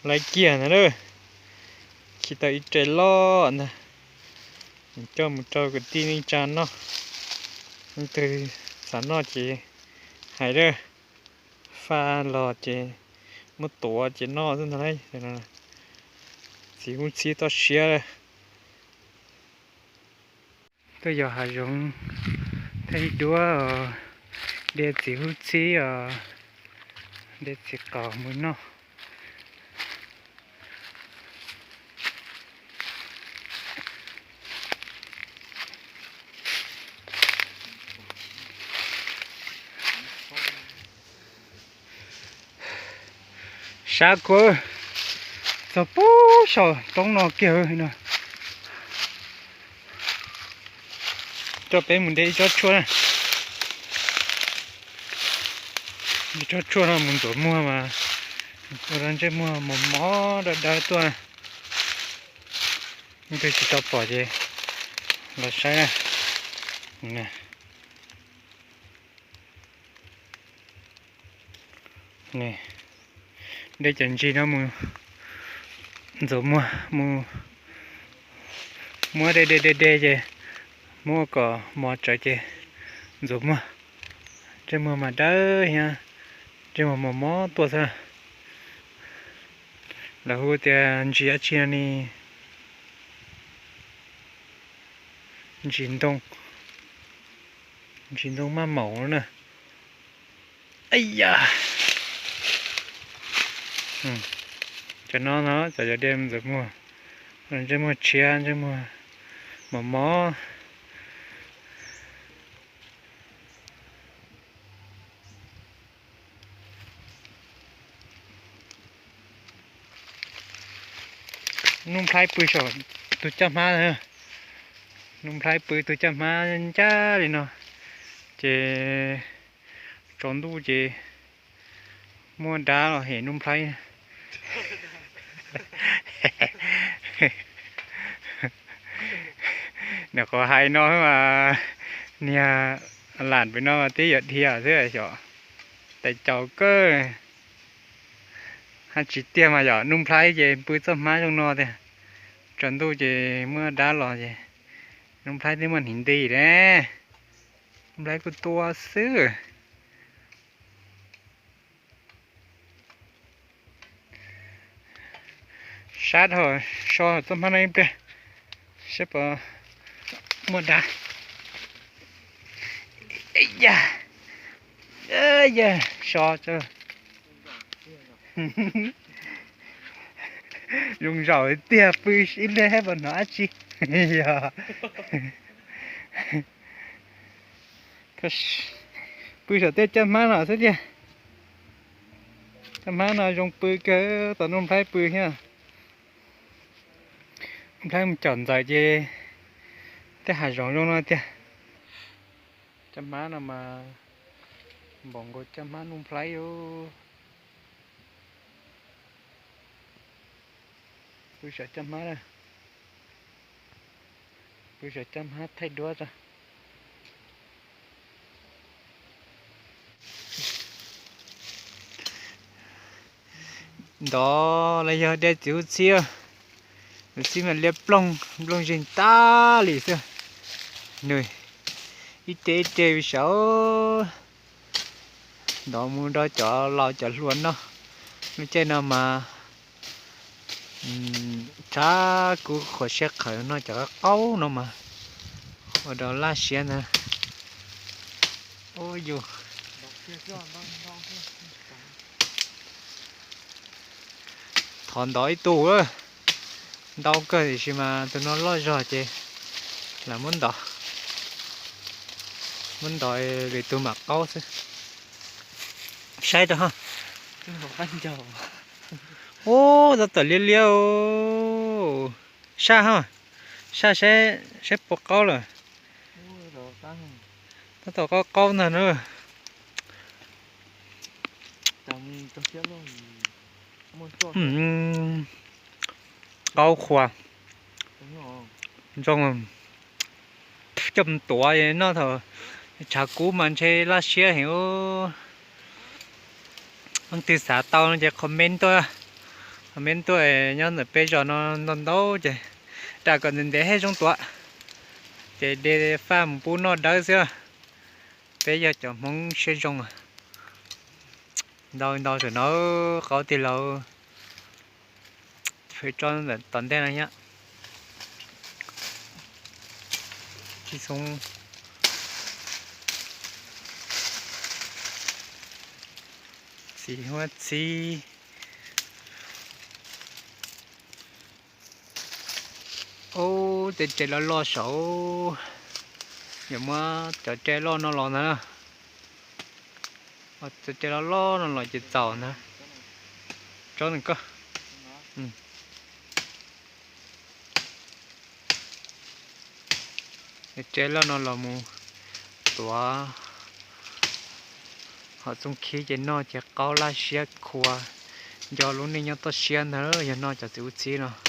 Lawv kiag ntag lauj, khi tau ib re loj ntag, coj mus rau kwv tij neej tsa noj. Leej twg xav noj ces hais lawm, faj los ces muab tuav ces noj xwb ntag lauj. Txiv hub txhib toj siab lawm. Tuaj yos hav zoov thaij duab os, de txiv hub txhib os, de txiv qaub mus noj. Sab kuv txog puag saum roob no kiag no. Coj peb mus de ib tsob tshuaj na. Ib tsob tshuaj no mus ntxuav muag mas ua rau ntsej muag mos mos dawb dawb tuaj. Leej twg tsis tau pom ces los saib na. De cov ntsis no mus ntxuav muag, mus muab de de de de ces muab ua kom mos tsawv ces ntxuav muag. Ntsej muag mas dawb thiab, ntsej muag mos mos tuaj xwb. Lawv hu tias ntsis dab tsi no ne? Ntsis ntoo, ntsis ntoo maj maum na. Aya, cov no no cov yuav de ntxuav muag, ntsej muag tshiab, ntsej muag mos mos. Nuj Nplhaib pw saum tus caj hmab, Nuj Nplhaib pw tus caj hmab ncaj li no, ces tsaus ntuj ces muaj dab los hem Nuj Nplhaib. Nws qhov hais no mas niag lam pem no mas twb yuav dhia xwb xyov, tais caus kawg. Hais tsis tiag mas yog Nuj Nplhaib ces pw txoj hmab zoo no tiag, tsaus ntuj ces muaj dab los ces Nuj Nplhaib twb muaj hniv nti ne, Nuj Nplhaib kuj tua xwb. Sab dhau, so txoj hmab no ib pliag saib puas muaj dab. Ya, ya, so, zoo zaum tiag, pw ib pliag saib puas hnov dab tsi. Yog pw saum tej caj hmab no xwb tiag. Caj hmab no zoo pw kawg, tos Nuj Nplhaib pw thiab. Nuj Nplhaib mus caum ntxawm ces tej hav zoov zoo no tiag. Caj hmab no mas npaum nkaus caj hmab Nuj Nplhaib os. Pw saum caj hmab, pw saum caj hmab thaij duab tso. Ntov los yog de txiv hub txhib, txiv hub txhib mas liab ploog, nplooj zeeg tag li xwb. Nws ib re ib re pw saud, ntov mus rau cov laus cov hluas noj. Lub caij no mas tshav kub qhuav siab qhawv noj cov qaub qaub no mas ua rau laj siab ntag. Ua yus thov ntov ib tug, ntau kawg tiam sis mas tus no loj zog ces lam muab ntov, muab ntov lwm tus mam qaub xwb. Saib rau ha. Ub, tab tom liab liab. Saj ha, saj saib, saib puas qaub lawm. Tab tom qaub qaub ntag na. Qaub qhuav, zoo, coj mus tuav noj thaum tshav kub mas ntshe laj siab heev. Leej twg xav tau no ces comment tuaj. Me ntuj, nyob ntawm peb zos no ntau ntau ces dam kom ntev ntev thiaj zoo tuav, ces de faj mus pub noj dawb xwb. Peb yog cov Hmoob siab zoo. Ntau ntau tam no, qaub tig laus, tso tom ntej no thiab. Txiv xoob, txiv huab txhib. Ub, tej tsev loj loj saud, yuav muab cov tsev loj no los ntag na. Cov tsev loj loj no los ces txaus ntag. Tsob ntawm ko. Tsev loj no los mus tuav hom txooj khib ces noj ces qaub laj siab khuav, nco lub neej nyob toj siab ntag yog noj cov txiv huab txhib no.